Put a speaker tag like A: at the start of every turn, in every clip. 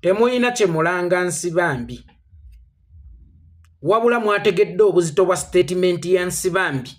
A: Temulina kye mulanga Nsibambi, wabula mwategedde obuzito bwa sitatimenti ya Nsibambi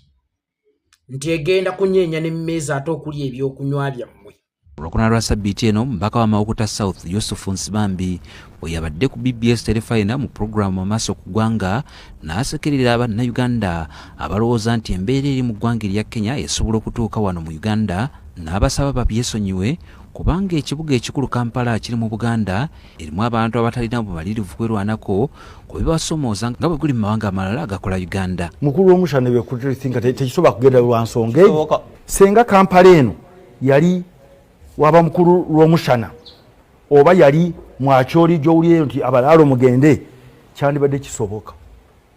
A: nti egenda kunyeenya n'emmeeza ate okulya ebyokunywa byammwe.
B: Olwokuna lwa sabbiiti eno, omubaka wa Mawokota South Yusufu Nsibambi bwe yabadde ku BBS Terefayina mu pulogulaamu Amaaso ku Ggwanga n'asekerera Bannayuganda abalowooza nti embeera eri mu ggwanga erya Kenya esobola okutuuka wano mu Uganda n'abasaba babyesonyiwe kubanga ekibuga ekikulu Kampala kiri mu Buganda erimu abantu abatalina bumalirivu kwerwanako ku bibasomooza nga bwe guli mu mawanga amalala agakola Uganda.
C: Mukulu w'omushana ebyokutinga tekisobola kugenda lwa nsonga eyo. Senga Kampala eno yali waba mukulu lw'omushana oba yali mwakyoli gy'owulira nti abalaalo mugende, kyandibadde kisoboka.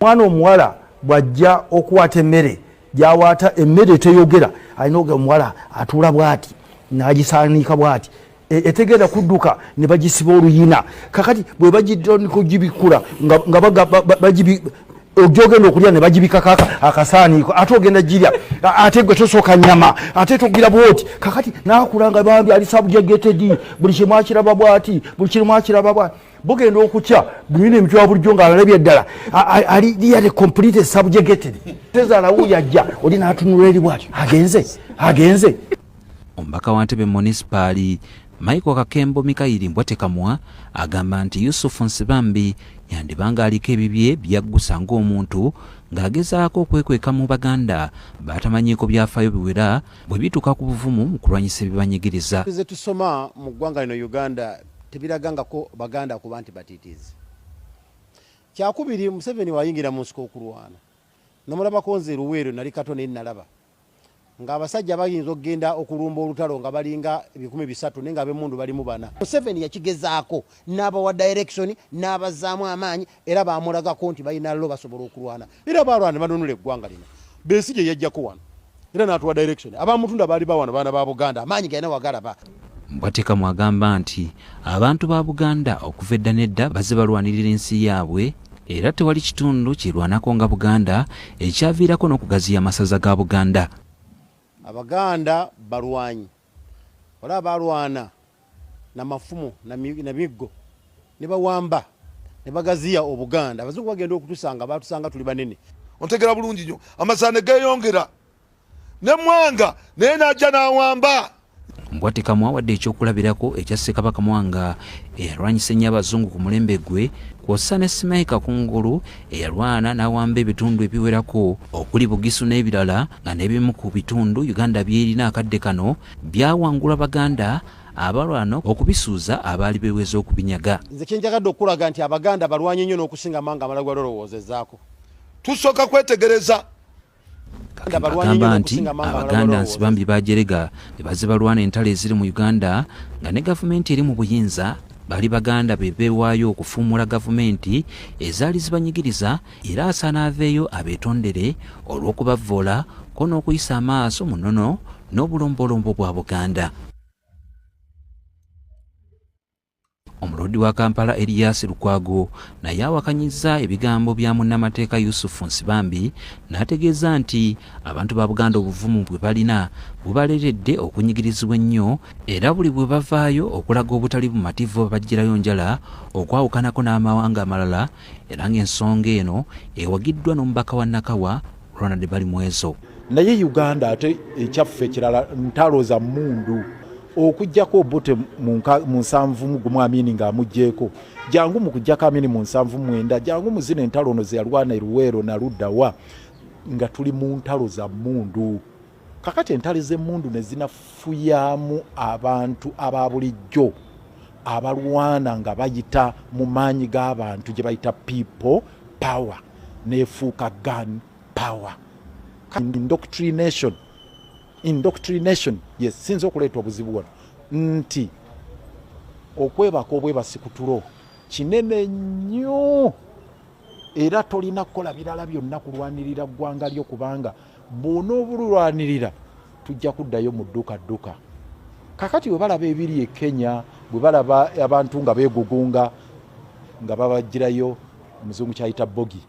C: Omwana omuwala bw'ajja okuwaata emmere gy'awaata emmere teyogera, alina omuwala atuula bw'ati n'agisaaniika bw'ati, etegenda kudduka ne bagisiba oluyina. Kakati bwe bagikugibikula nga ojja ogenda okulya ne bagibikako akasaaniiko, ate ogenda girya, ate gwe tosooka nyama, ate togira bwoti. Kakati n'akula nga bambi ali subjugated, buli kimu akiraba bwati, buli kimu akiraba bwati. Bugenda okukya bulina emitwe wa bulijjo ng'alalabye ddala ali really completely subjugated. Tezaala wuuyo ajja oli n'atunula eri bwati, agenze agenze.
B: Omubaka wa Ntebe Munisipaali Michael Kakembo Mikayiri Mbwatekamwa agamba nti Yusufu Nsibambi yandiba ng'aliko ebibye byaggusa ng'omuntu ng'agezaako okwekweka mu Baganda batamanyiiko byafaayo biwera bwe bituuka ku buvumu mu kulwanyisa ebibanyigiriza.
D: Ze tusoma mu ggwanga lino Uganda tebiragangako Baganda kuba nti batiitiizi. Kyakubiri, Museveni wayingira mu nsiko okulwana namulabako nze Luweero nali kato naye nalaba ng'abasajja bayinza okugenda okulumba olutalo nga balinga 300 naye ng'ab'emmundu balimu bana. Museveni yakigezaako n'abawa direction n'abazzaamu amaanyi era baamulagako nti balina lo basobola okulwana era baalwana ne banunula eggwanga lino. Besigye yajjako wano era n'atuwa direction, abamutunda baali ba wano baana ba Buganda, amaanyi galina wagalaba.
B: Mbwatekamwa agamba nti abantu ba Buganda okuva edda n'edda bazze balwanirira ensi yaabwe era tewali kitundu kirwanako nga Buganda ekyaviirako n'okugaziya amasaza ga Buganda.
D: Abaganda balwanyi, olaba balwana na mafumu na miggo ne bawamba ne bagaziya Obuganda. Abazungu bagenda okutusanga batusanga tuli banene.
E: Ontegera bulungi nnyo, amasaza ne geeyongera ne Mwanga naye n'ajja n'awamba.
B: Mbwatekamwa wadde ekyokulabirako ekya Ssekabaka Mwanga eyalwanyisa ennyo abazungu ku mulembe gwe kw'ossa ne Simayi Kakungulu eyalwana n'awamba ebitundu ebiwerako okuli Bugisu n'ebirala nga n'ebimu ku bitundu Uganda by'erina akadde kano byawangulwa Baganda abalwana okubisuuza abaali beeweze okubinyaga.
D: Nze kye njagadde okukulaga nti Abaganda balwanyi nnyo n'okusinga amawanga amalala ge wali olowoozezaako.
E: Tusooka kwetegereza.
B: Agamba nti Abaganda Nsibambi bajerega be bazze balwana entalo eziri mu Uganda nga ne gavumenti eri mu buyinza bali Baganda be beewaayo okufuumuula gavumenti ezaali zibanyigiriza era asaana aveeyo abeetondere olw'okubavvoola ko n'okuyisa amaaso mu nnono n'obulombolombo bwa Buganda. Omuloodi wa Kampala Erias Lukwago naye awakanyizza ebigambo bya munnamateeka Yusufu Nsibambi n'ategeeza nti abantu ba Buganda obuvumu bwe balina bubaleetedde okunyigirizibwa ennyo era buli bwe bavaayo okulaga obutali bumativu babaggyirayo njala okwawukanako n'amawanga amalala era ng'ensonga eno ewagiddwa n'omubaka wa Nakawa Ronald Balimwezo.
F: Naye Uganda ate ekyaffe ekirala ntalo za mmundu okuggyako Obote mu 71 Amini ng'amuggyeko, jangu mu kuggyako Amini mu 79, jangu mu zino entalo ono ze yalwana e Luweero na ludda wa nga tuli mu ntalo za mmundu. Kakati entalo z'emmundu ne zinafuyamu abantu aba bulijjo abalwana nga bayita mu maanyi g'abantu gye bayita people power neefuuka gun power. Indoctrination, indoctrination, yes, sinza okuleeta obuzibu wano nti okwebaka obwebasi ku tulo kinene nnyo era tolina kukola birala byonna kulwanirira ggwanga lyo kubanga bw'onoobulwanirira tujja kuddayo mu dduka dduka. Kakati bwe balaba ebiri e Kenya, bwe balaba abantu nga beegugunga nga babagirayo omuzungu kyayita bogi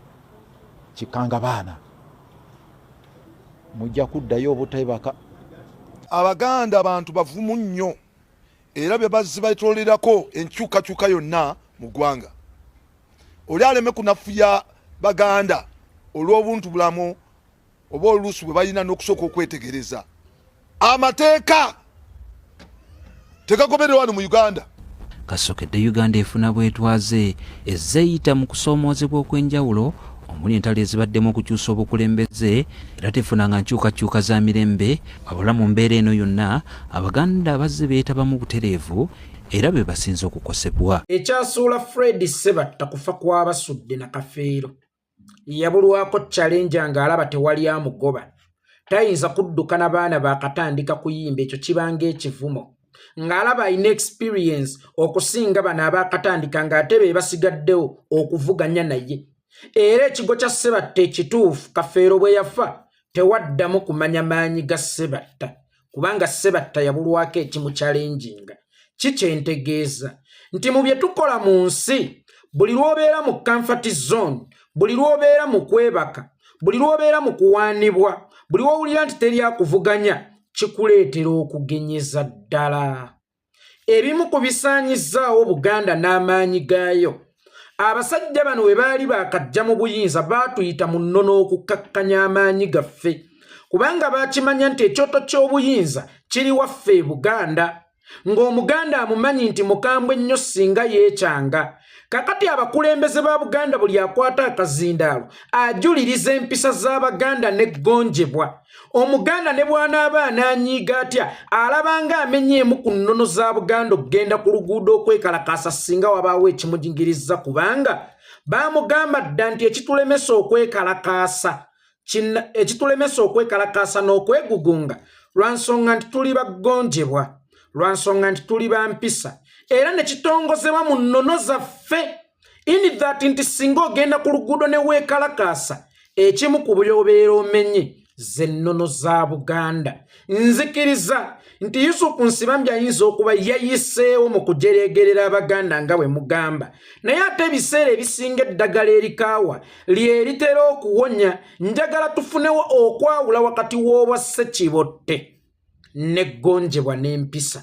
F: kikanga baana, mujja kuddayo obutebaka.
E: Abaganda bantu bavumu nnyo. Era bye bazzi baitolerako enkyukakyuka yonna mu ggwanga. Oli aleme kunafuya Baganda olw'obuntu bulamu oba oluusi bwe balina n'okusooka okwetegereza amateeka tegagobererwa wano mu Uganda.
B: Kasokedde Uganda efuna bwetwaze ezze eyita mu kusoomoozebwa okw'enjawulo omuli entalo ezibaddemu okukyusa obukulembeze era tefunanga nkyukakyuka za mirembe, wabula mu mbeera eno yonna Abaganda bazze beetabamu butereevu era be basinze okukosebwa.
A: Ekyasuula Fred Ssebatta kufa kwa Basudde na Kafeero. Yabulwako challenger ng'alaba tewali amugoba. Tayinza kudduka na baana baakatandika kuyimba, ekyo kibanga ekivumo. Ng'alaba alina experience okusinga bano abaakatandika ng'ate be basigaddewo okuvuganya naye. Era ekigo kya Ssebatta ekituufu Kafeero bwe yafa tewaddamu kumanya maanyi ga Ssebatta, kubanga Ssebatta yabulwako ekimukyalenjinga. Ki kye ntegeeza nti mu bye tukola mu nsi, buli lw'obeera mu comfort zone, buli lw'obeera mu kwebaka, buli lw'obeera mu kuwaanibwa, buli lw'owulira nti teri akuvuganya, kikuleetera okugenyeza ddala. Ebimu ku bisaanyizzaawo Buganda n'amaanyi gaayo, abasajja bano we baali baakajja mu buyinza baatuyita mu nnono okukakkanya amaanyi gaffe, kubanga baakimanya nti ekyoto ky'obuyinza kiri waffe e Buganda, ng'Omuganda amumanyi nti mukambwe nnyo singa yeekyanga. Kakati abakulembeze ba Buganda buli akwata akazindaalo ajuliriza empisa z'Abaganda n'eggonjebwa. Omuganda ne bw'anaaba anaanyiiga atya alabanga amenye emu ku nnono za Buganda okugenda ku luguudo okwekalakaasa singa wabaawo ekimujingiriza, kubanga baamugamba dda nti ekitulemesa okwekalakaasa ekitulemesa okwekalakaasa n'okwegugunga lwa nsonga nti tuli baggonjebwa, lwa nsonga nti tuli ba mpisa, era ne kitongozebwa mu nnono zaffe in that nti singa ogenda ku luguudo ne weekalakaasa ekimu ku byobeera omenye ze nnono za Buganda. Nzikiriza nti Yusufu Nsibambi ayinza okuba yayiseewo mu kujereegerera Abaganda nga bwe mugamba, naye ate ebiseera ebisinga eddagala erikaawa lye litera okuwonya. Njagala tufunewo okwawula wakati w'obwa Ssekibotte n'eggonjebwa n'empisa.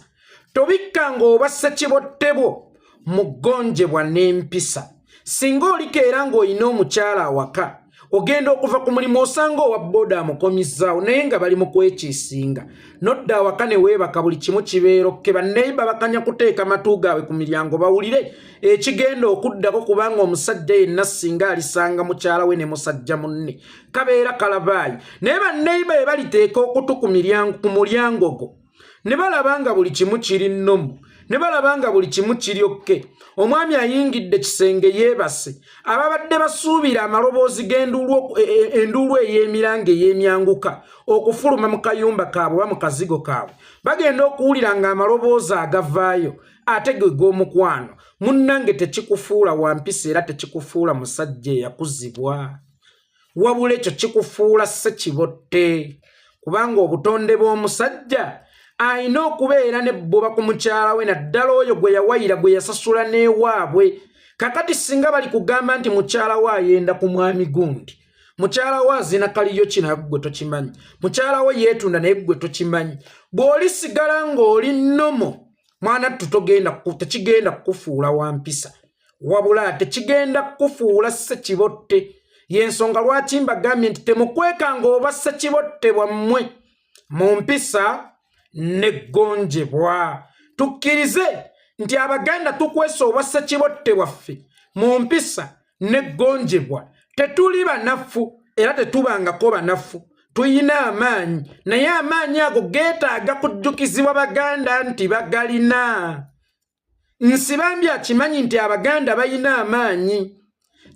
A: Tobikkanga obwa Ssekibotte bwo mu ggonjebwa n'empisa. Singa olikeera ng'olina omukyala awaka, ogenda okuva ku mulimu osanga owa booda amukomizzaawo naye nga bali mu kwekiisinga, nodda awaka ne weebaka, buli kimu kibeera okke. Banneiba bakanya kuteeka matu gaabwe ku miryango bawulire ekigenda okuddako, kubanga omusajja yenna singa alisanga mukyala we ne musajja munne kabeera kalabaayi. Naye banneiba bwe baliteeka okutu ku mulyango gwo ne balaba nga buli kimu kiri nnomu, ne balaba nga buli kimu kiri okke, omwami ayingidde kisenge yeebase, ababadde basuubira amaloboozi g'enduulu ey'emiranga ey'emyanguka okufuluma mu kayumba kaabwe oba mu kazigo kaabwe, bagenda okuwulira ng'amaloboozi agavaayo ate ge g'omukwano. Munnange, tekikufuula wampisa era tekikufuula musajja eyakuzibwa, wabula ekyo kikufuula Ssekibotte, kubanga obutonde bw'omusajja alina okubeera n'ebbuba ku mukyala we, naddala oyo gwe yawayira, gwe yasasula n'ewaabwe. Kakati singa bali kugamba nti mukyala we ayenda ku mwami gundi, mukyala we azina kaliyo ki, naye gwe tokimanyi, mukyala we yeetunda naye gwe tokimanyi, bw'olisigala ng'oli nnomo, mwana ttu, tekigenda kukufuula wa mpisa, wabula tekigenda kukufuula Ssekibotte. Y'ensonga lwaki mbagambye nti temukwekanga oba Ssekibotte bwammwe mu mpisa n'eggonjebwa. Tukkirize nti Abaganda tukwesa obwa Ssekibotte bwaffe mu mpisa n'eggonjebwa. Tetuli banafu era tetubangako banafu, tuyina amaanyi, naye amaanyi ago geetaaga kujjukizibwa Baganda nti bagalina. Nsibambi akimanyi nti Abaganda balina amaanyi.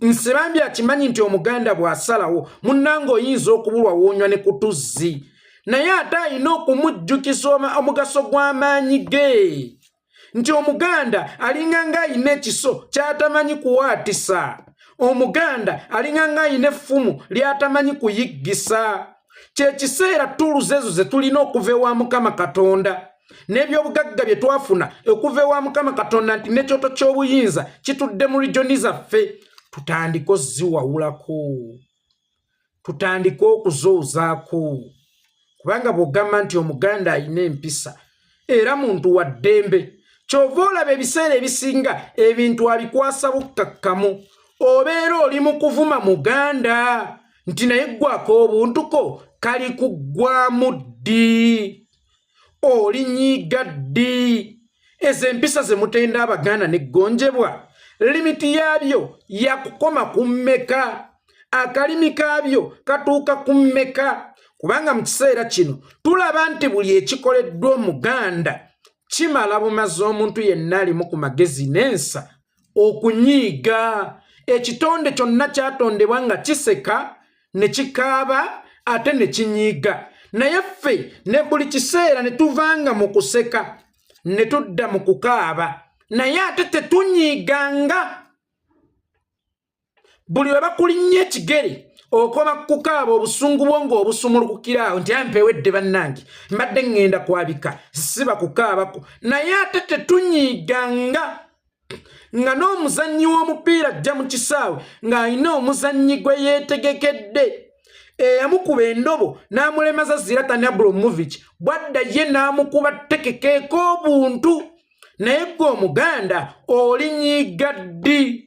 A: Nsibambi akimanyi nti Omuganda bw'asalawo, munnange, oyinza okubulwa woonywa ne kutuzzi, naye ate alina okumujjukiza omugaso gw'amaanyi ge, nti Omuganda alinga ng'ayina ekiso ky'atamanyi kuwaatisa, Omuganda alinga ng'ayina effumu ly'atamanyi kuyiggisa. Kyekiseera tools ezo ze tulina okuva ewa Mukama Katonda n'ebyobugagga bye twafuna okuva ewa Mukama Katonda, nti n'ekyoto ky'obuyinza kitudde mu region zaffe, tutandike oziwawulako, tutandike okuzoozaako, kubanga bw'ogamba nti Omuganda alina empisa era muntu wa ddembe. Kyova olaba ebiseera ebisinga ebintu abikwasa bukkakkamu. Obeera oli mu kuvuma Muganda nti naye ggwako obuntuko kali kuggwamu ddi? Olinyiiga ddi? Ezo empisa ze mutenda Abaganda n'eggonjebwa, limiti yaabyo yakukoma ku mmeka? Akalimi kaabyo katuuka ku mmeka? Kubanga mu kiseera kino tulaba nti buli ekikoleddwa Omuganda kimala bumazi omuntu yenna alimu ku magezi n'ensa okunyiiga. Ekitonde kyonna kyatondebwa nga kiseka ne kikaaba ate ne kinyiiga, naye ffe ne buli kiseera ne tuvanga mu kuseka ne tudda mu kukaaba, naye ate tetunyiiganga. Buli we bakulinnya ekigere okoma kukaaba, obusungu bwo ng'obusumulukukira awo nti ampewedde, bannange, mbadde ŋŋenda kwabika siba kukaabako, naye ate tetunyiiganga. Nga n'omuzannyi w'omupiira ajja mu kisaawe ng'alina omuzannyi gwe yeetegekedde eyamukuba endobo n'amulemaza Zlatan Ibrahimovic, bwadda ye n'amukuba tekekeeko obuntu. Naye gwe Omuganda olinyiiga ddi?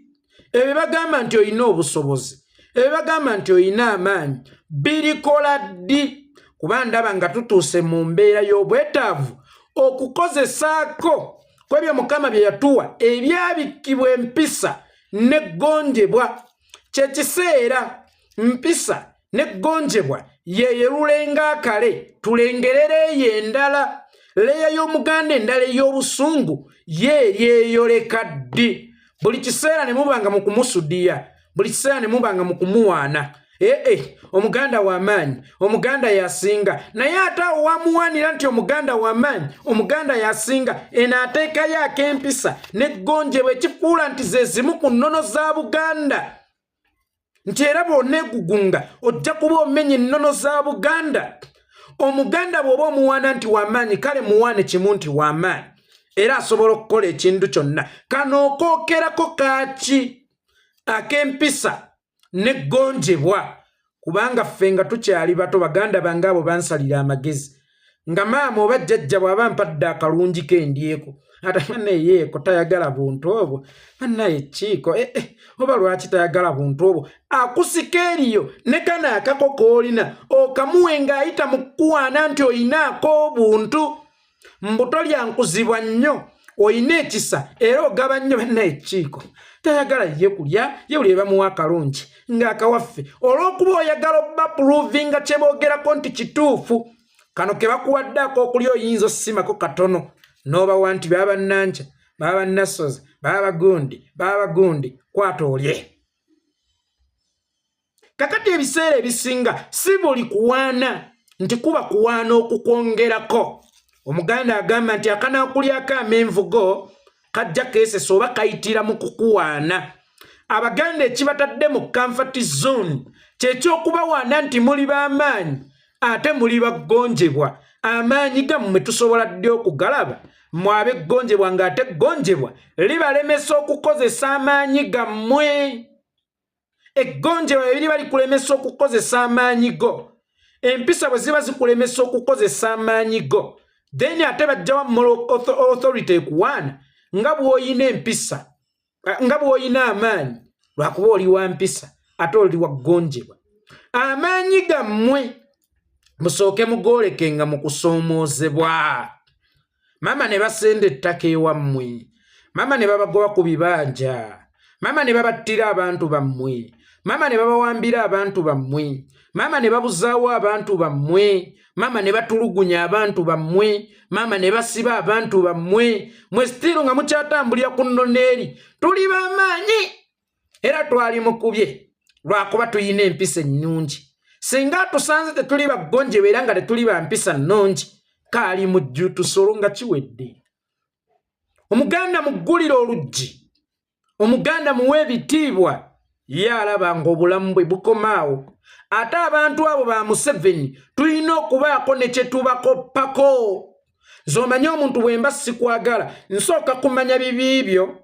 A: Ebyo bagamba nti olina obusobozi, ebyo bagamba nti olina amaanyi, birikola ddi? Kuba ndaba nga tutuuse mu mbeera y'obwetaavu okukozesaako kwebyo Mukama bye yatuwa ebyabikkibwa empisa n'eggonjebwa. Kyekiseera mpisa n'eggonjebwa yeyerulenga akale, tulengerere eyo endala leya y'Omuganda endala ey'obusungu ye eryeyoleka ddi? Buli kiseera ne mubanga mu kumusudiya, buli kiseera ne mubanga mu kumuwaana, ee Omuganda w'amaanyi, Omuganda yasinga, naye ate awo wamuwaanira nti Omuganda w'amaanyi, Omuganda yasinga, eno ateekayo ak'empisa n'eggonjebwa ekifuula nti ze zimu ku nnono za Buganda, nti era bw'oneegugunga ojja kuba omenya ennono za Buganda. Omuganda bw'oba omuwaana nti w'amaanyi, kale muwaane kimu nti w'amaanyi era asobola okukola ekintu kyonna. Kano okookerako kaaki ak'empisa n'eggonjebwa? Kubanga ffe nga tukyali bato, baganda bange abo bansalira amagezi nga maama oba jjajja bw'aba mpadde akalungi kendyeko, ate bannayeeko tayagala buntu obwo, bannaye kiiko eh, eh, oba lwaki tayagala buntu obwo? Akusika eriyo ne kano akako k'olina okamuwe ng'ayita mu kukuwaana nti oyinaako obuntu, mbuto lyankuzibwa nnyo, oyina ekisa era ogaba nnyo. Bannaye kiiko tayagala ye kulya ye buli bamuwa akalungi ng'akawaffe, olw'okuba oyagala obba puluvinga kye boogerako nti kituufu. Kano ke bakuwadde ak'okulya oyinza osimako katono n'obawa nti baba Nanja, baba Nassozi, baba gundi, baba gundi, kwata olye. Kakati ebiseera ebisinga si buli kuwaana nti kuba kuwaana okukwongerako. Omuganda agamba nti akanaakulyako amenvugo kajja keesesa oba kayitira mu kukuwaana. Abaganda ekibatadde mu comfort zone kyekyokubawaana nti muli b'amaanyi ate muli baggonjebwa. Amaanyi gammwe tusobola ddi okugalaba mmwe ab'eggonjebwa, ng'ate eggonjebwa libalemesa okukozesa amaanyi gammwe? Eggonjebwa bwe biriba likulemesa okukozesa amaanyi go, empisa bwe ziba zikulemesa okukozesa amaanyi go, then ate bajjawa moral authority ekuwaana nga bw'oyina empisa, nga bw'oyina amaanyi, lwakuba oli wa mpisa ate oli waggonjebwa. Amaanyi gammwe musooke mugoolekenga mu kusoomoozebwa. Maama ne basenda ettaka ewammwe, maama ne babagoba ku bibanja, maama ne babattira abantu bammwe, maama ne babawambira abantu bammwe, maama ne babuzaawo abantu bammwe, maama ne batulugunya abantu bammwe, maama ne basiba abantu bammwe, mwe still nga mukyatambulira ku nnono eri tuli b'amaanyi era twali mukubye lwakuba tuyina empisa ennungi. Singa atusanze tetuli baggonjebwa era nga tetuli ba mpisa nnungi, kaali mujju tusolo nga kiwedde. Omuganda muggulire oluggi, Omuganda muwe ebitiibwa, ye alaba ng'obulamu bwe bukomaawo. Ate abantu abo ba Museveni tulina okubaako ne kye tubakoppako. Nze omanye omuntu bwe mba sikwagala, nsooka kumanya bibi byo,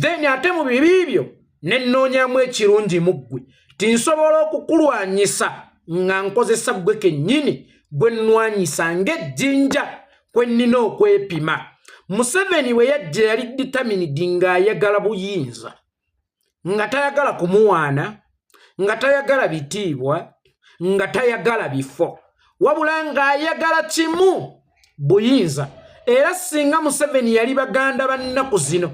A: then ate mu bibi byo ne nnoonyamu ekirungi mu ggwe, tinsobola okukulwanyisa nga nkozesa ggwe kennyini gwe nnwanyisa ng'ejjinja kwe nnina okwepima. Museveni bwe yajja yali determined ng'ayagala buyinza, nga tayagala kumuwaana, nga tayagala bitiibwa, nga tayagala bifo, wabula ng'ayagala kimu, buyinza. Era singa Museveni yali Baganda bannaku zino,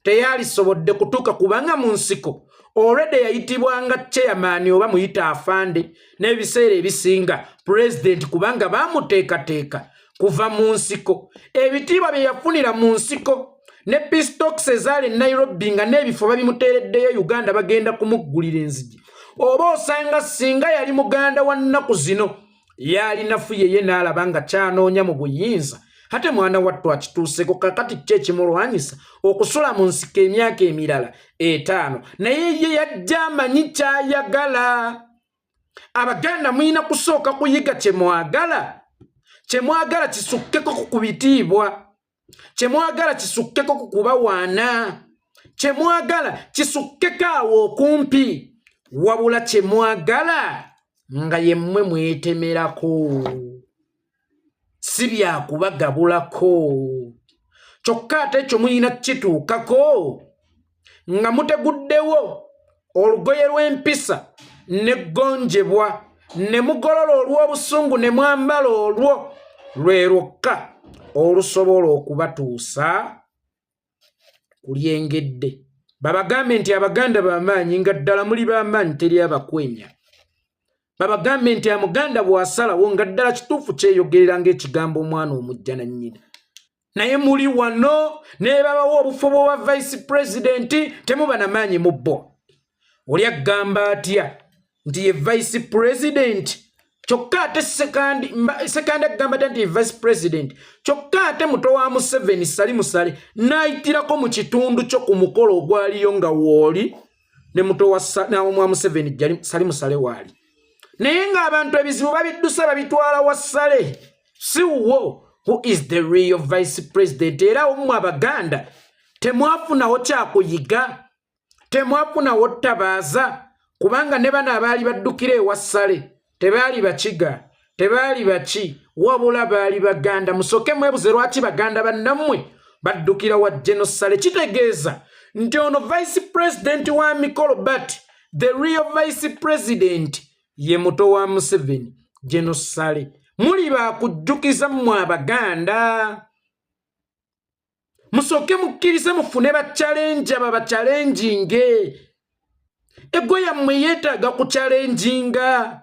A: teyalisobodde kutuuka, kubanga mu nsiko already yayitibwanga chairman oba muyita afande, n'ebiseera ebisinga pulezidenti, kubanga baamuteekateeka kuva mu nsiko. Ebitiibwa bye yafunira mu nsiko ne peace talks ezaali e Nairobi, nga n'ebifo babimuteereddeyo Uganda, bagenda kumuggulira enzigi. Oba osanga singa yali Muganda wa nnaku zino, yalinafuye ye n'alaba nga kyanoonya mu buyinza, ate mwana wattu akituuseko. Kakati ki ekimulwanyisa okusula mu nsiko emyaka emirala 5? Naye ye yajja amanyi kyayagala. Abaganda mulina kusooka kuyiga kyemwagala. Kyemwagala kisukkeko ku bitiibwa, kyemwagala kisukkeko ku kubawaana, kyemwagala kisukkeko awo okumpi, wabula kyemwagala nga yemmwe mwetemerako, si byakubagabulako. Kyokka ate ekyo mulina kituukako nga muteguddewo olugoye lw'empisa neggonjebwa, ne mugolola olw'obusungu, ne mwambala olwo lwe lwokka olusobola okubatuusa ku lyengedde. Babagambe nti Abaganda b'amaanyi, nga ddala muli b'amaanyi, teri abakwenya. Babagambe nti Amuganda bw'asalawo, nga ddala kituufu, kyeyogerera ng'ekigambo omwana omujja na nnyina. Naye muli wano nebabawa obufo bw'oba vice president, temuba na maanyi mu bo. Oli agamba atya nti ye vice president, kyokka ate Sekandi agamba atya nti ye vice president, kyokka ate muto wa Museveni Sali Musale n'ayitirako mu kitundu kyo ku mukolo ogwaliyo, nga wooli ne muto wa Museveni Sali Musale waali, naye ng'abantu ebizibu babiddusa babitwala wa Sale, si wo who is the real vice president. Era ommwe Abaganda temwafunawo kyakuyiga, temwafunawo ttabaaza, kubanga ne bano abaali baddukira ewa Sale tebaali Bakiga, tebaali baki, wabula baali Baganda. Musooke mwebuze lwaki Baganda bannammwe baddukira wa General Sale. Kitegeeza nti ono vice president wa mikolo, but the real vice president ye muto wa Museveni, General Sale. Muli bakujjukiza mmwe Abaganda, musooke mukkirize mufune ba challenger, babachallenginge. Ego yammwe yeetaaga kuchallenginga.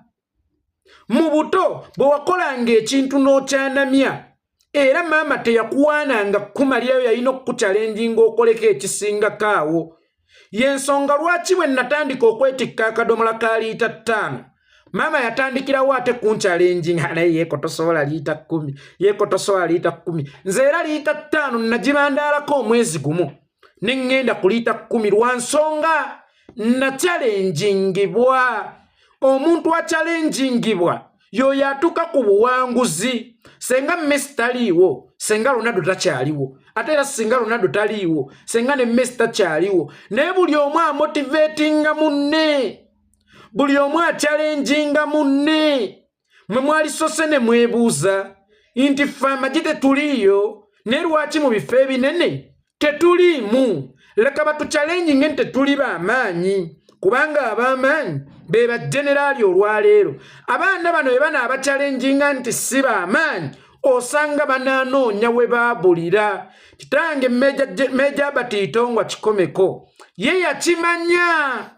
A: Mu buto bwe wakolanga ekintu n'okyanamya, era maama teyakuwaananga kukumalirayo, yalina okukuchallenginga okoleko ekisingako awo. Yensonga lwaki bwe natandika okwetikka akadomola ka liita 5, maama yatandikirawo ate kunchallenginga, naye yeeko tosobola liita 10, yeeko tosobola liita 10. Nze era liita 5 nagibandaalako omwezi gumu, ne ŋŋenda ku liita 10, lwa nsonga nachallengingibwa. Omuntu achallengingibwa yoyo atuuka ku buwanguzi. Senga Messi taliiwo, senga Ronaldo takyaliwo. Ate era singa Ronaldo taliiwo, senga ne Messi takyaliwo. Naye buli omu amotivatinga munne, buli omu achallenginga munne. Mwe mwalisose ne mwebuuza nti ffe amagye tetuliiyo, naye lwaki mu bifo ebinene tetuliimu? Leka batuchallenginge nti tetuli b'amaanyi, kubanga ab'amaanyi be bageneraali. Olwaleero abaana bano bwe bana abachallenginga nti si b'amaanyi, osanga banaanoonya we baabulira. Kitange Major Albert Itongwa Kikomeko ye yakimanya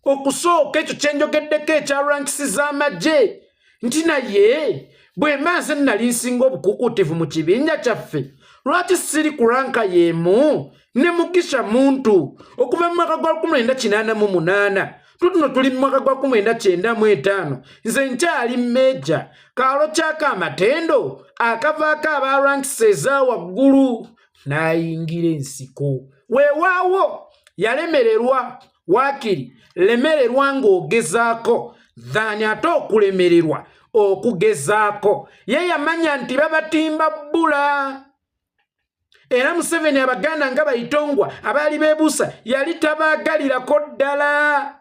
A: okusooka ekyo kyenjogeddeko ekya ranks z'amagye, nti naye bwe maaso nali nsinga obukukuutivu mu kibinja kyaffe, lwaki siri ku rank y'emu ne Mugisha Muntu okuva mu mwaka gwa 1988? Tutuno tuli mu mwaka gwa 1995, nze nkyali major. Kaalo kyako amatendo akavaako aba ranks eza waggulu n'ayingira ensiko. Weewaawo yalemererwa. Waakiri lemererwa ng'ogezaako than ate okulemererwa okugezaako. Ye yamanya nti babatimba bbula, era Museveni Abaganda nga Bayitongwa abaali beebuusa yali tabaagalirako ddala.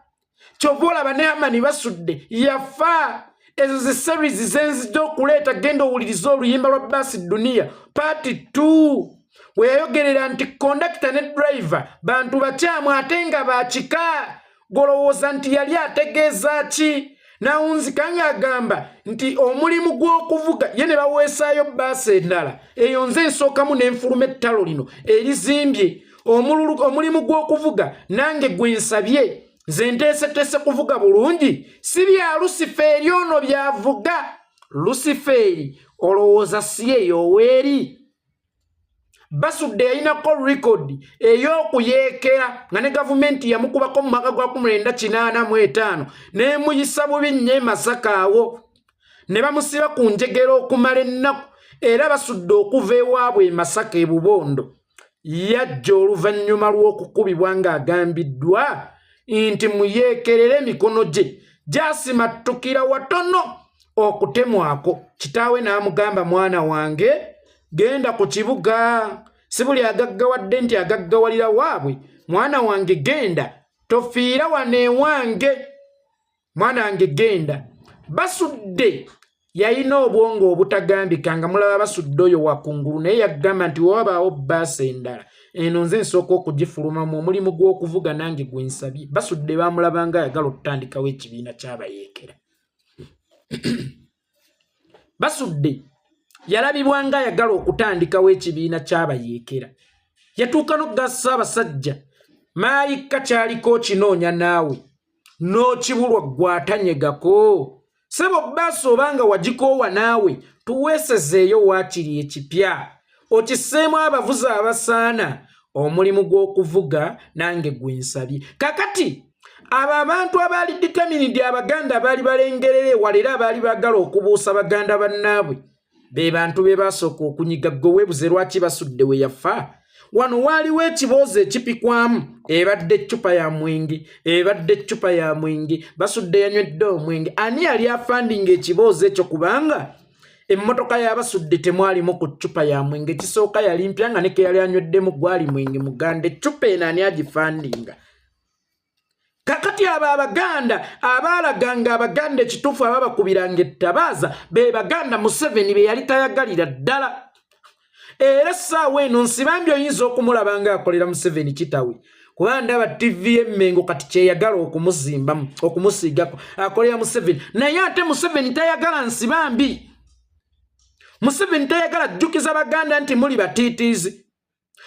A: Kyova olaba ne Amani Basudde yafa. Ezo zi series zenzija okuleeta. Genda owulirize oluyimba lwa Basi Duniya part 2. We yayogerera nti kondakita ne driver bantu bakyamu ate nga bakika, golowooza nti yali ategeeza ki? Nawunzika ng'agamba nti omulimu gw'okuvuga ye ne baweesaayo bbaasi endala, eyo nze nsookamu n'enfuluma ettalo lino erizimbye omulimu gw'okuvuga nange gwe nsabye, nze nteeseteese kuvuga bulungi, si bya Lusifeeri ono by'avuga. Lusifeeri olowooza si eyo oweeri? Basudde yalinako rekodi ey'okuyeekera nga ne gavumenti yamukubako mu mwaka gwa 1985 n'emuyisa bubi nnyo e Masaka awo ne bamusiba ku njegera okumala ennaku. Era Basudde okuva ewaabwe e Masaka e Bubondo yajja oluvannyuma lw'okukubibwa ng'agambiddwa nti muyeekerere emikono gye gyasimattukira watono okutemwako. Kitaawe n'amugamba, mwana wange genda ku kibuga, si buli agaggawadde nti agaggawalira waabwe, mwana wange genda, tofiira wano ewange, mwana wange genda. Basudde yalina obwongo obutagambika nga mulaba Basudde oyo wakungulu, naye yagamba nti wabaawo bbaasi endala, eno nze nsooka okugifulumamu, omulimu gw'okuvuga nange gwe nsabye. Basudde baamulabanga ayagala okutandikawo ekibiina ky'abayeekera. Basudde yalabibwanga ayagala okutandikawo ekibiina ky'abayeekera. Yatuuka n'okugasa Ssaabasajja maayikka kyaliko okinoonya naawe n'okibulwa gw'atanyegako. Ssebo bbaasi obanga wagikoowa naawe tuweesezeeyo waakiri ekipya okisseemu abavuzi abasaana, omulimu gw'okuvuga nange gwe nsabye. Kakati abo abantu abaali determined, Abaganda abaali balengerera ewala era abaali baagala okubuusa baganda bannaabwe, be bantu be baasooka okunyiga. Ggwe weebuze lwaki Basudde we yafa wano waaliwo ekiboozi ekipikwamu, ebadde eccupa ya mwenge, ebadde eccupa ya mwenge, Basudde yanywedde omwenge. Ani yali afandinga ekiboozi ekyo? Kubanga emmotoka y'Abasudde temwalimu ku ccupa ya mwenge. Ekisooka yali mpya nga ne ke yali anyweddemu gwali mwenge muganda. Eccupa eno ani agifandinga? Kakati abo Abaganda abaalaganga Abaganda ekituufu, ababakubiranga ettabaaza, be Baganda Museveni be yali tayagalira ddala. Era essaawa eno Nsibambi oyinza okumulaba ng'akolera Museveni kitawe, kuba ndaba ttivi y'Emmengo kati kyeyagala okumuzimbamu okumusiigako akolera Museveni, naye ate Museveni tayagala Nsibambi. Museveni tayagala jjukiza Baganda nti muli batiitiizi.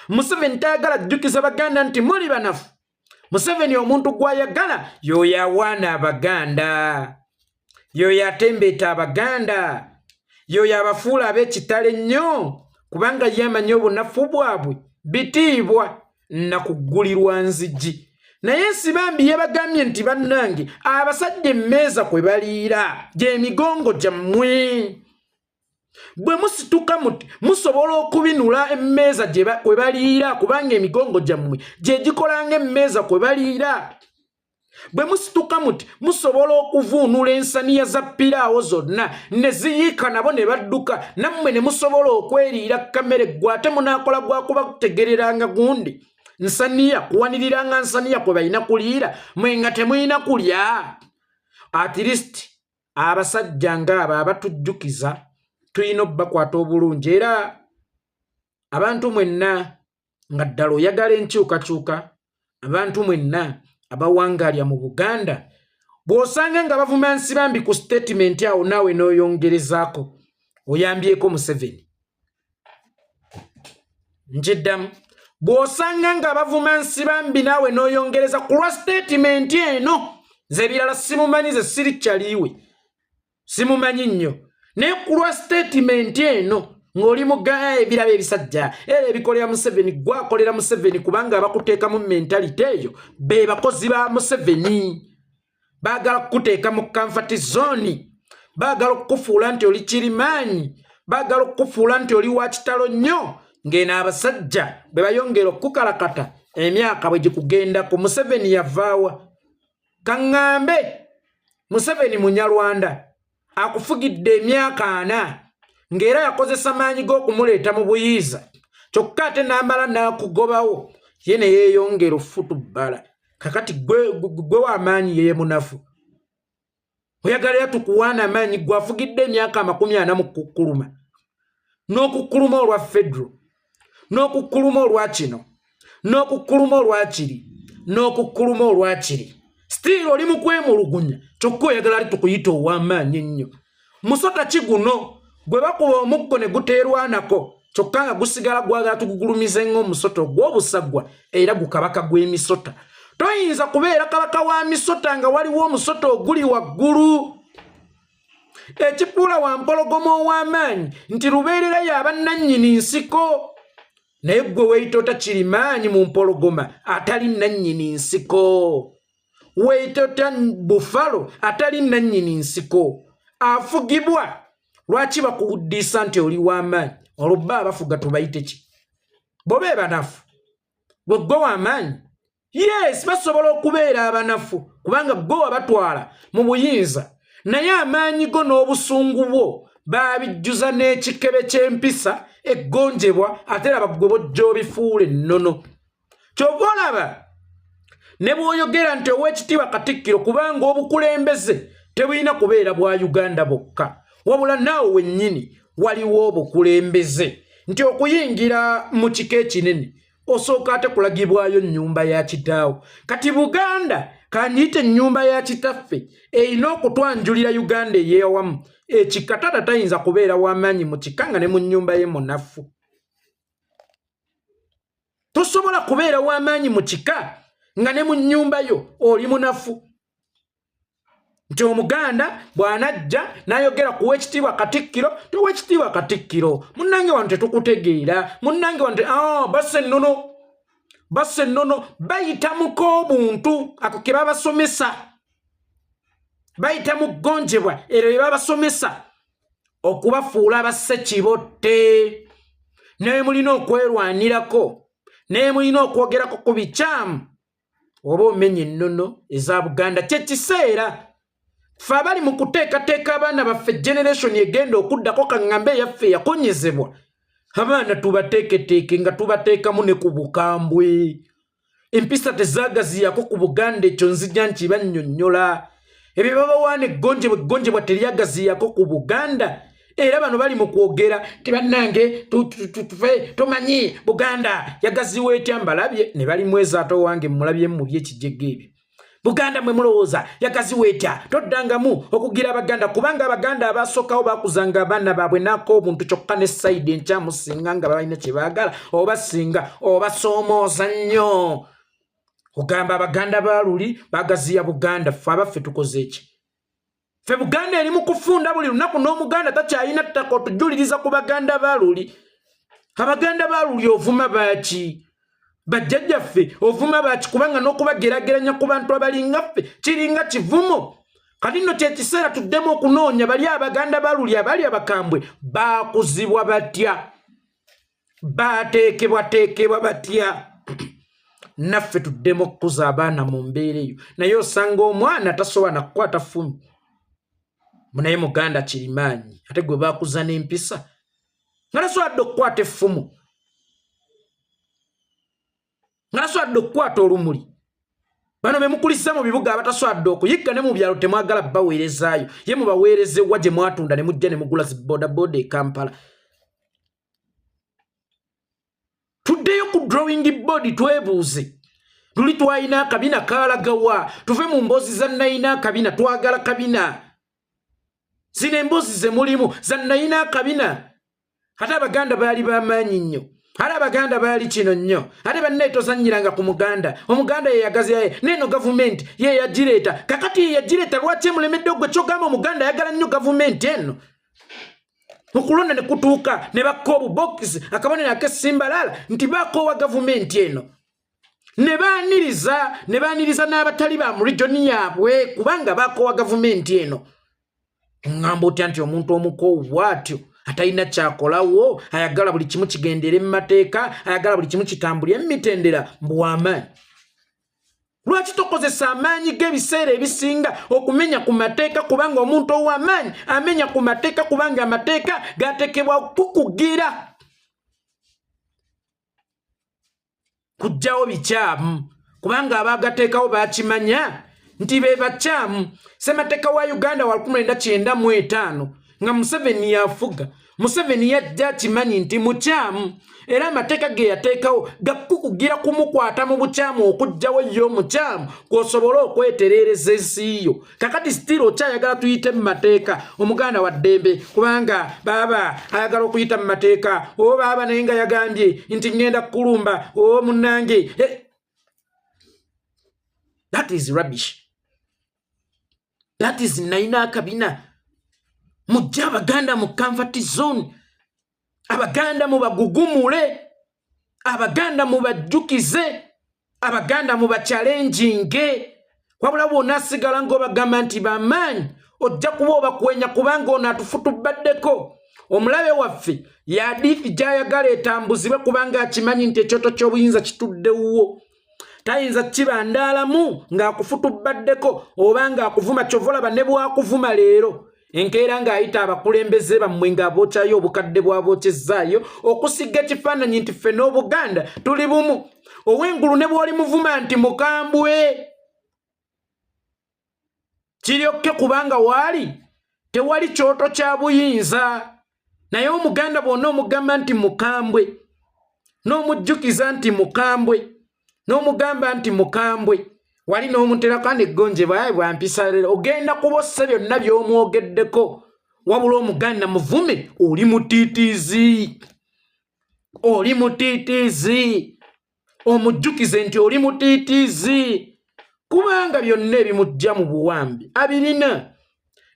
A: Museveni tayagala jjukiza Baganda nti muli banafu. Museveni omuntu gw'ayagala y'oyo awaana Abaganda, y'oyo atembeeta Abaganda, y'oyo abafuula ab'ekitalo ennyo, kubanga ye amanyi obunafu bwabwe bitiibwa na kuggulirwa nzigi. Naye Nsibambi yabagambye nti bannange abasajja emmeeza kwe baliira gy'emigongo gyammwe, bwe musituka muti musobola okubinula emmeeza kwe baliira, kubanga emigongo gyammwe gye gikolanga emmeeza kwe baliira. Bwe musituka muti musobola okuvuunula ensaniya za piraawo zonna ne ziyiika nabo ne badduka, nammwe ne musobola okweriira kamere. Ggwe ate munaakola gwa kubategereranga gundi nsaniya, kuwaniriranga nsaniya kwe balina kuliira, mwe nga temulina kulya. At least abasajja ng'abo abatujjukiza tulina obbakwata obulungi. Era abantu mwenna nga ddala oyagala enkyukakyuka, abantu mwenna abawangalya mu Buganda, bw'osanga nga bavuma Nsibambi ku statement awo naawe n'oyongerezaako, oyambyeko Museveni. Nkiddamu, bw'osanga nga bavuma Nsibambi naawe n'oyongereza ku lwa statement eno, nze ebirala simumanyi, ze siri kyaliiwe simumanyi nnyo, naye ku lwa statement eno ng'oli mugaa ebirabo ebisajja era ebikolera Museveni, gwakolera Museveni, kubanga abakuteekamu mentality eyo be bakozi ba Museveni. Baagala kukuteeka mu comfort zone, baagala okukufuula nti oli kirimaanyi, baagala okukufuula nti oli wa kitalo nnyo, ng'eno abasajja bwe bayongera okukukalakata emyaka bwe gikugendako. Museveni yavaawa? Kaŋŋambe Museveni Munyarwanda akufugidde emyaka 40 ng'era yakozesa maanyi g'okumuleeta mu buyiiza, kyokka ate n'amala n'akugobawo, ye ne yeeyongera ofutubbala. Kakati gwe w'amaanyi yeye munafu, oyagala era tukuwaana amaanyi? Gwe afugidde emyaka 40 mu kukkuluma n'okukkuluma olwa federal. N'okukkuluma olwa kino, n'okukkuluma olwa kiri, n'okukkuluma olwa kiri, still oli mu kwemulugunya, kyokka oyagala ali tukuyita ow'amaanyi ennyo. Musota ki guno gwe bakuba omuggo ne guteerwanako, kyokka nga gusigala gwagala tugugulumize ng'omusota ogw'obusagwa, era gukabaka gw'emisota? Toyinza kubeera kabaka wa misota nga waliwo omusota oguli waggulu. Ekifuula wampologoma ow'amaanyi nti lubeerera y'abannannyini nsiko, naye ggwe weeyita ota kirimaanyi mu mpologoma atali nannyini nsiko? Weeyita ota bufalo atali nannyini nsiko afugibwa? Lwaki bakuwuddiisa nti oli w'amaanyi? Olwo bba abafuga tubayite ki? Bobe banafu, gwe gwe w'amaanyi. Yes, basobola okubeera abanafu kubanga gwe wabatwala mu buyinza, naye amaanyi go n'obusungu bwo baabijjuza n'ekikebe ky'empisa eggonjebwa, ate laba gwe bojja obifuula ennono. Kyova olaba ne bw'oyogera nti ow'ekitiibwa Katikkiro, kubanga obukulembeze tebulina kubeera bwa Uganda bokka, wabula naawe wennyini waliwo obukulembeze, nti okuyingira mu kika ekinene osooka ate kulagibwayo nnyumba ya kitaawo. Kati Buganda kangiyite ennyumba ya kitaffe, erina okutwanjulira Uganda ey'ewamu. Ekika taata tayinza kubeera w'amaanyi mu kika nga ne mu nnyumba ye munafu. Tosobola kubeera w'amaanyi mu kika nga ne mu nnyumba yo oli munafu. Nti Omuganda bw'anajja n'ayogera ku w'ekitiibwa Katikkiro, tow'ekitiibwa Katikkiro, munnange wano tetukutegeera, munnange wano ah, bassa ennono, bassa ennono, bayita mu k'obuntu ako ke babasomesa, bayita mu ggonjebwa eryo lye babasomesa okubafuula bassekibotte. Naye mulina okwerwanirako, naye mulina okwogerako ku bikyamu oba omenya ennono eza Buganda. Kyekiseera ffe abali mu kuteekateeka abaana baffe, generation egenda okuddako, kaŋŋambe eyaffe eyakonyezebwa, abaana tubateeketeeke nga tubateekamu ne ku bukambwe. Empisa tezaagaziyako ku Buganda, ekyo nzija nkibannyonnyola. Ebyo babawaana eggonjebwa, eggonjebwa teryagaziyako ku Buganda. Era bano bali mu kwogera tibannange tufe tomanyi Buganda yagaziwa etya, mbalabye ne bali mwezaata owange mulabyemu mu byekijega ebyo. Buganda mwe mulowooza yagaziwa etya? Toddangamu okugira Abaganda, kubanga Abaganda abasookawo bakuzanga abaana baabwe n'ak'obuntu, kyokka ne side enkyamu singa nga balina kye baagala oba singa obasoomooza nnyo, ogamba Abaganda ba luli bagaziya Buganda. Ffe abaffe tukoze eki? Ffe Buganda eri mu kufunda buli lunaku, n'Omuganda takyalina ttaka. Otujuliriza ku Baganda ba luli. Abaganda ba luli ovuma baaki? Bajjajjaffe ovuma baaki? Kubanga n'okubageraageranya ku bantu abalinga ffe kiringa kivumo. Kati nno kyekiseera tuddemu okunoonya bali Abaganda ba luli abali abakambwe, baakuzibwa batya, baateekebwateekebwa batya, naffe tuddemu okukuza abaana mu mbeera eyo. Naye osanga omwana tasobola nakukwata ffumu, naye Muganda kirimaanyi, ate gwe baakuza n'empisa nga tasobola dde okukwata effumu, nga tasobola dde okukwata olumuli. Bano be mukulisa mu bibuga abatasobola dde okuyigga, ne mu byalo temwagala baweerezaayo, ye mubaweerezewa gye mwatunda ne mujja ne mugula zi bodaboda e Kampala? Tuddeyo ku drawing board, twebuuze luli twalina akabina kalagawa. Tuve mu mboozi za nayina akabina, twagala kabina. Zino emboozi ze mulimu za nayina akabina, ate Abaganda baali bamaanyi nnyo, ate Abaganda baali kino nnyo, ate bannaye tozannyiranga ku Muganda, Omuganda yeyagaziyaye neeno gavumenti yeyagireeta. Kakati yeyagireeta, lwaki emulemedde? Ogwe kyogamba Omuganda ayagala nnyo gavumenti eno? Okulonda ne kutuuka ne bakka obubokisi akabonero ak'essimbalala nti bakoowa gavumenti eno, ne baaniriza, ne baaniriza n'abatali ba mu region yaabwe kubanga bakoowa gavumenti eno. Ŋŋamba otya nti omuntu omukoowu bw'atyo atalina kyakolawo, ayagala buli kimu kigendere mu mateeka, ayagala buli kimu kitambulye mu mitendera, mbw'amaanyi? Lwaki tokozesa amaanyi g'ebiseera ebisinga okumenya ku mateeka? Kubanga omuntu ow'amaanyi amenya ku mateeka, kubanga amateeka gateekebwa kukugira kujjawo bikyamu, kubanga abaagateekawo bakimanya nti be bakyamu. Ssemateeka wa Uganda wa 1995 nga Museveni yafuga. Museveni yajja akimanyi nti mukyamu, era amateeka ge yateekawo gakukugira kumukwata mu bukyamu okuggyawo ye omukyamu kw'osobole okwetereereza ensi yo. Kakati sitira okyayagala tuyite mu mateeka. Omuganda wa ddembe, kubanga baaba ayagala okuyita mu mateeka, oba baaba naye nga yagambye nti ŋŋenda kukulumba, o munnange. That is rubbish. That is nalina akabina. Mujje Abaganda mu comfort zone, Abaganda mubagugumule, Abaganda mubajjukize, Abaganda mubachallenginge. Wabula bw'onaasigala ng'obagamba nti bamaanyi, ojja kuba obakwenya, kubanga ono atufutubaddeko. Omulabe waffe yadiithi gy'ayagala etambuzibwe, kubanga akimanyi nti ekyoto ky'obuyinza kitudde wuwo, tayinza kibandaalamu ng'akufutubaddeko oba ng'akuvuma. Kyova olaba ne bwakuvuma leero, enkeera ng'ayita abakulembeze bammwe ng'abookyayo obukadde bw'abookyezaayo okusiga ekifaananyi nti ffe n'Obuganda tuli bumu. Ow'engulu ne bw'oli muvuma nti mukambwe, kiryokke, kubanga waali tewali kyoto kya buyinza. Naye Omuganda bw'onna omugamba nti mukambwe, n'omujjukiza nti mukambwe, n'omugamba nti mukambwe, wali n'omuterako neggonjebwa bwampisa, ogenda kubossa byonna by'omwogeddeko. Wabula Omuganda muvume, oli mutiitiizi, oli mutiitiizi. Omujjukize nti oli mutiitiizi, kubanga byonna ebimujja mu buwambe abirina,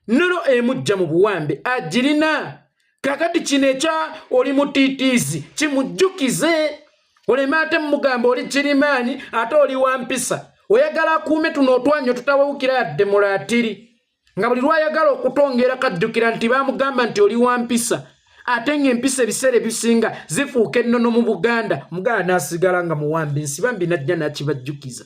A: nolo emujja mu buwambe agirina. Kakati kino ekya oli mutiitiizi kimujjukize, oleme ate mugamba oli kirimaanyi ate oli wampisa. Oyagala akuume tuno otwanyo tutawewukira yadde mulaatiri, nga buli lwayagala okutongera kajjukira nti bamugamba nti oli wampisa, ate ng'empisa ebiseera ebisinga zifuuka ennono mu Buganda. Muganda n'asigala nga muwambi. Nsibambi najja n'akibajjukiza.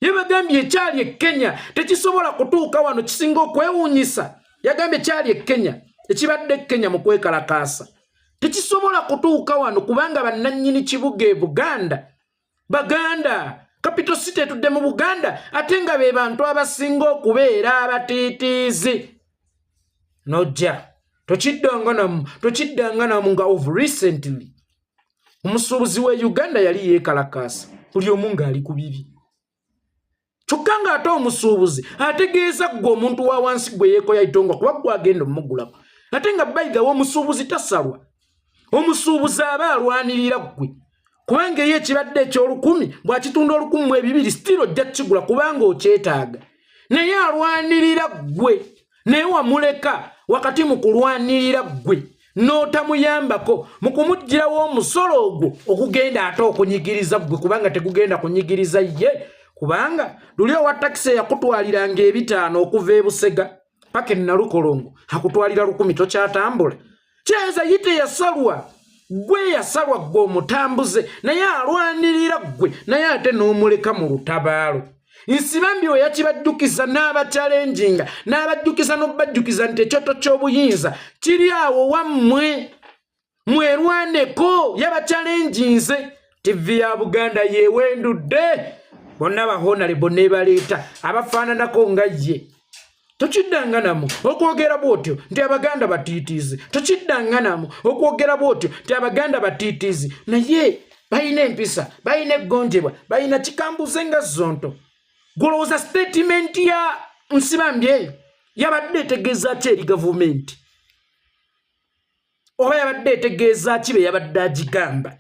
A: Yebagambye ekyali e Kenya tekisobola kutuuka wano. Kisinga okwewuunyisa, yagambye ekyali e Kenya, ekibadde e Kenya mu kwekalakaasa, tekisobola kutuuka wano, kubanga bannannyini kibuga e Buganda Baganda, capital city etudde mu Buganda, ate nga be bantu abasinga okubeera abatiitiizi. Nojja tokiddanga namu, tokiddanga namu. Nga of recently omusuubuzi we Uganda yali yeekalakaasa, buli omu ng'ali ku bibi, kyokka ng'ate omusuubuzi ategeeza ggwe omuntu wa wansi gwe yeekoya itongwa, kuba gwe agenda omugulako. Ate nga bayigawo omusuubuzi tasalwa, omusuubuzi aba alwanirira ggwe, kubanga eyo ekibadde ekyolukumi bw'akitunda 1200, still ojja kukigula kubanga okyetaaga. Naye alwanirira ggwe, naye wamuleka wakati mu kulwanirira ggwe n'otamuyambako mu kumuggyirawo omusolo ogwo okugenda ate okunyigiriza ggwe, kubanga tegugenda kunyigiriza ye, kubanga luli owa takisi eyakutwaliranga 500 okuva e Busega paka enalukolongo akutwalira 1000, tokyatambula. Kyeza ye teyasalwa, gwe yasalwa, gwe omutambuze, naye alwanirira ggwe, naye ate n'omuleka mu lutabaalo. Nsibambi we yakibajjukiza n'abachallenginga n'abajjukiza n'obajjukiza nti ekyoto ky'obuyinza kiri awo wammwe, mwerwaneko. Yabachallenginze. TV ya Buganda yewendudde bonna bahonorable nebaleeta abafaananako nga ye. Tokiddanga namu okwogera bwotyo nti Abaganda batiitiizi, tokiddanga namu okwogera bwotyo nti Abaganda batiitiizi, naye balina empisa, balina eggonjebwa, balina kikambuze nga zonto. Golowooza statement ya Nsibambi eyo yabadde etegeeza ki eri gavumenti, oba yabadde etegeeza ki be yabadde agigamba?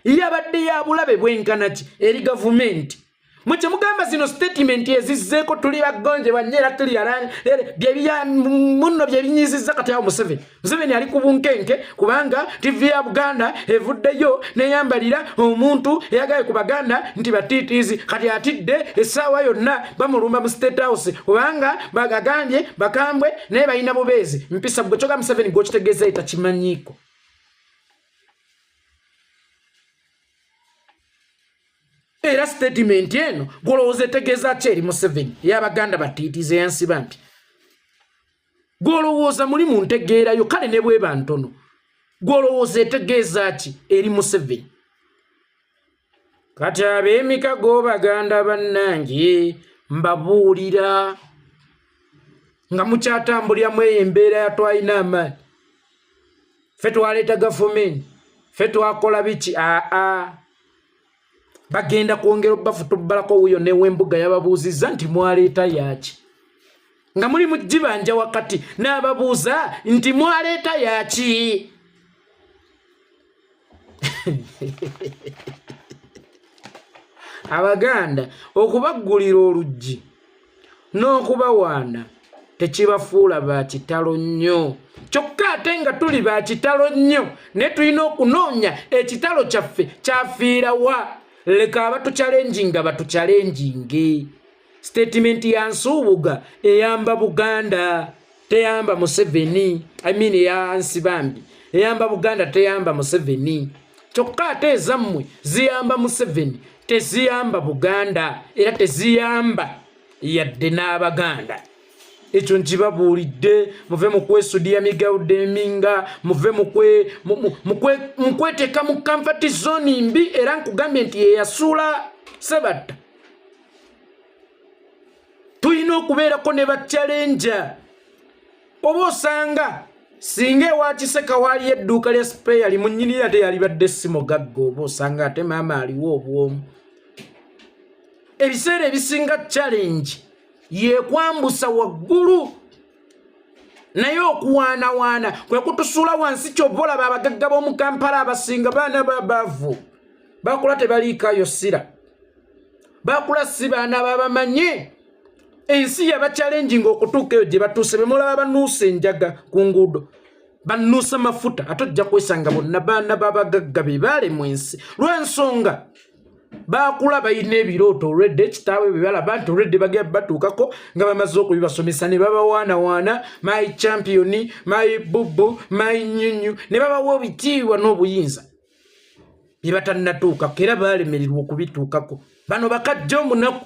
A: Yabadde ya bulabe bwenkana ki eri gavumenti? Mwe kyemugamba zino statement ezizzeeko tuli bagonjebwa nnyo era tuli muno byebinyizizza kati awo Museveni. Museveni ali ku bunkenke kubanga TV ya Buganda evuddeyo neyambalira omuntu eyagaye ku Baganda nti batiitiizi. Kati atidde essaawa yonna bamulumba mu State House, kubanga bagagambye bakambwe naye balina bubeezi mpisa. Gwe kyoga Museveni gwokitegeeza etakimanyiiko. Era statement eno gwolowooza etegeeza ki eri Museveni, ey'Abaganda batiitiizi eyansiba nti gwolowooza muli mu ntegeerayo, kale ne bweba ntono, gwolowooza etegeeza ki eri Museveni? Kati ab'emikago Baganda bannange, mbabuulira nga mukyatambuliramu eyo embeera yatwalina amaanyi. Ffe twaleeta gavumenti, ffe twakola biki. Aa, bagenda kwongera obafutubbalako. Wuyo newembuga yababuuzizza nti mwaleeta yaaki nga muli mu gibanja wakati, n'ababuuza nti mwaleeta yaaki. Abaganda okubaggulira oluggi n'okubawaana tekibafuula ba kitalo nnyo, kyokka ate nga tuli ba kitalo nnyo, naye tulina okunoonya ekitalo kyaffe kyafiirawa. Leka abatucalenjinga batucalenjinge. Sitatimenti ya Nsuubuga eyamba Buganda, teyamba Museveni. I mean, eya Nsibambi eyamba Buganda, teyamba Museveni. Kyokka ate ezammwe ziyamba Museveni, teziyamba Buganda, era teziyamba yadde n'Abaganda. Ekyo nkibabuulidde. Muve mu kwesudiya migawudde eminga, muve mu kweteeka mu comfort zone mbi. Era nkugambye nti yeyasuula Sebatta. Tulina okubeerako ne bachallenger. Oba osanga singa ewa Kiseka waaliyo edduuka lya spare limunyinira, ate yalibadde si mugagga. Oba osanga ate maama aliwo obwomu. Ebiseera ebisinga challenge yekwambusa waggulu, naye okuwaanawaana kwe kutusuula wansi. Kyova olaba abagagga b'omu Kampala abasinga baana babaavu, bakula tebaliikayo sira, bakula si baana babamanye. Ensi yabachallenginga okutuuka eyo gye batuuse. Bemulaba banuusa enjaga ku nguudo, banuusa mafuta, ate ojja kwesanga bonna baana babagagga be baalemwa ensi lw'ensonga bakula balina ebirooto olwedde. Ekitaabwe bwe balaba nti olwedde bagenda batuukako nga bamaze okubibasomesa, ne babawaanawaana, my champion, my bubu, my nyunyu, ne babawa ebitiibwa n'obuyinza bye batannatuukako, era baalemererwa okubituukako. Bano bakajja omunaku.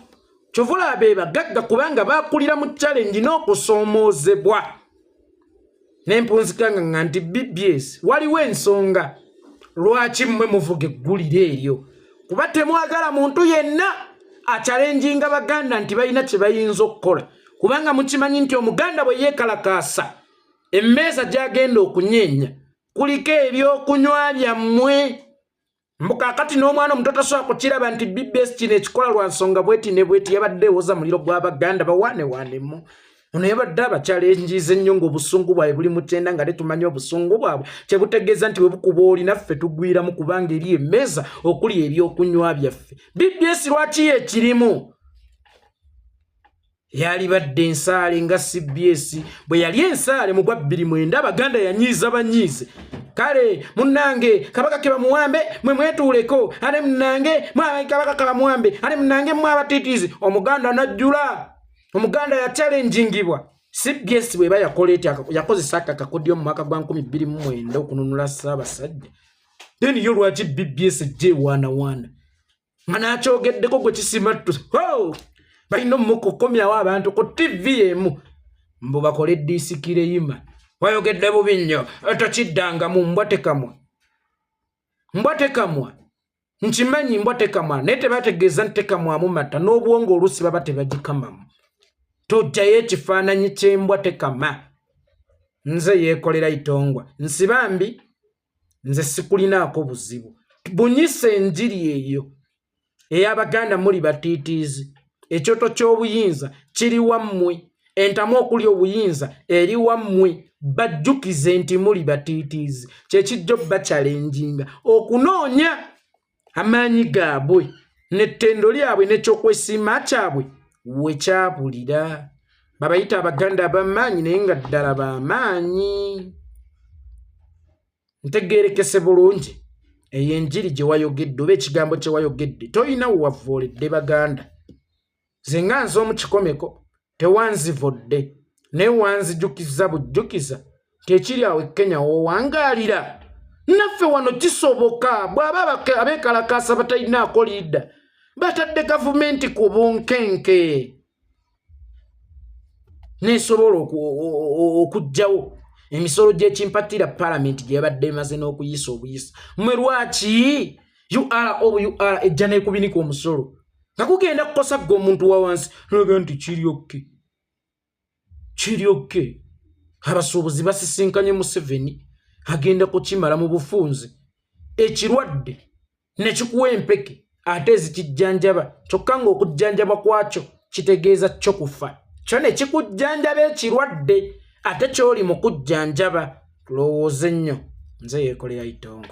A: Kyova olaba be bagagga, kubanga bakulira mu challenge n'okusoomoozebwa. Nempunzikanga nga nti BBS, waliwo ensonga lwaki mmwe muvuga eggulire eryo, kuba temwagala muntu yenna achallenginga Baganda nti balina kye bayinza okukola, kubanga mukimanyi nti Omuganda bwe yeekalakaasa, emmeeza gy'agenda okunyeenya kuliko ebyokunywa byammwe. Mbu kaakati n'omwana omuto tasobola kukiraba nti BBS kino ekikola lwa nsonga bweti ne bweti. Yabadde ewoza muliro gw'Abaganda bawanewaanemu. Ono yabadde abachallenginze ennyo ng'obusungu bwabwe buli mu kyenda, nga tetumanyi obusungu bwabwe kyebutegeeza, nti bwe bukuba oli naffe tugwiramu, kubanga eri emmeeza okuli ebyokunywa byaffe. BBS lwaki yekirimu yalibadde ensaale nga CBS bwe yali ensaale mu gwa 2009? Abaganda yanyiiza banyiize. Kale munnange, Kabaka ke bamuwambe, mwe mwetuuleko. Ate munnange, Kabaka ke bamuwambe, ate munnange mwe abatiitiizi. Omuganda najjula, Omuganda yachallengingibwa. CBS bweba yakola eti, yakozesa akakakodyo mu mwaka gwa 2009 okununula Ssaabasajja, then yo lwaki BBS ejja ewaanawaana nga nakyogeddeko gwe kisimattu? Balina omukukomyawo abantu ku TV emu mbu bakole disikireyima. Wayogedde bubi nnyo, tokiddangamu. Mbwa tekamwa, mbwa tekamwa. Nkimanyi mbwa tekamwa, naye tebategeeza nti tekamwamu mata n'obwongo. Oluusi baba tebagikamamu. Tojjayo ekifaananyi ky'embwa tekama. Nze yeekolera itongwa Nsibambi, nze sikulinaako buzibu. Bunyisa enjiri eyo ey'Abaganda muli batiitiizi. Ekyoto ky'obuyinza kiri wammwe, entamu okuli obuyinza eri wammwe. Bajjukize nti muli batiitiizi, kyekijja obbachallenginga okunoonya amaanyi gaabwe n'ettendo lyabwe n'ekyokwesiima kyabwe wekyabulira. Babayita Abaganda ab'amaanyi, naye nga ddala b'amaanyi? Ntegeerekese bulungi eyo enjiri gye wayogedde oba ekigambo kye wayogedde. Tolina we wavooledde Baganda. Nze nga nze omukikomeko, tewanzivodde, naye wanzijukiza bujjukiza nti ekiri awo e Kenya woowangaalira, naffe wano kisoboka. Bw'aba abeekalakaasa batalinaako liida, batadde gavumenti ku bunkenke nesobola okuggyawo emisolo gy'ekimpatira palamenti gye yabadde emaze n'okuyisa obuyisa. Mmwe lwaki URA obu URA ejja n'ekubinika omusolo nga gugenda kukosa gwe omuntu wa wansi, noga nti kiri okay, kiri okay? Abasuubuzi basisinkanye Museveni. Agenda kukimala mu bufunze. Ekirwadde ne kikuwa empeke ate ezikijjanjaba, kyokka ng'okujjanjaba kwakyo kitegeeza kyo kufa. Kyo ne kikujjanjaba ekirwadde ate ky'oli mu kujjanjaba. Tulowooze nnyo. Nze Yeekolera Itongo.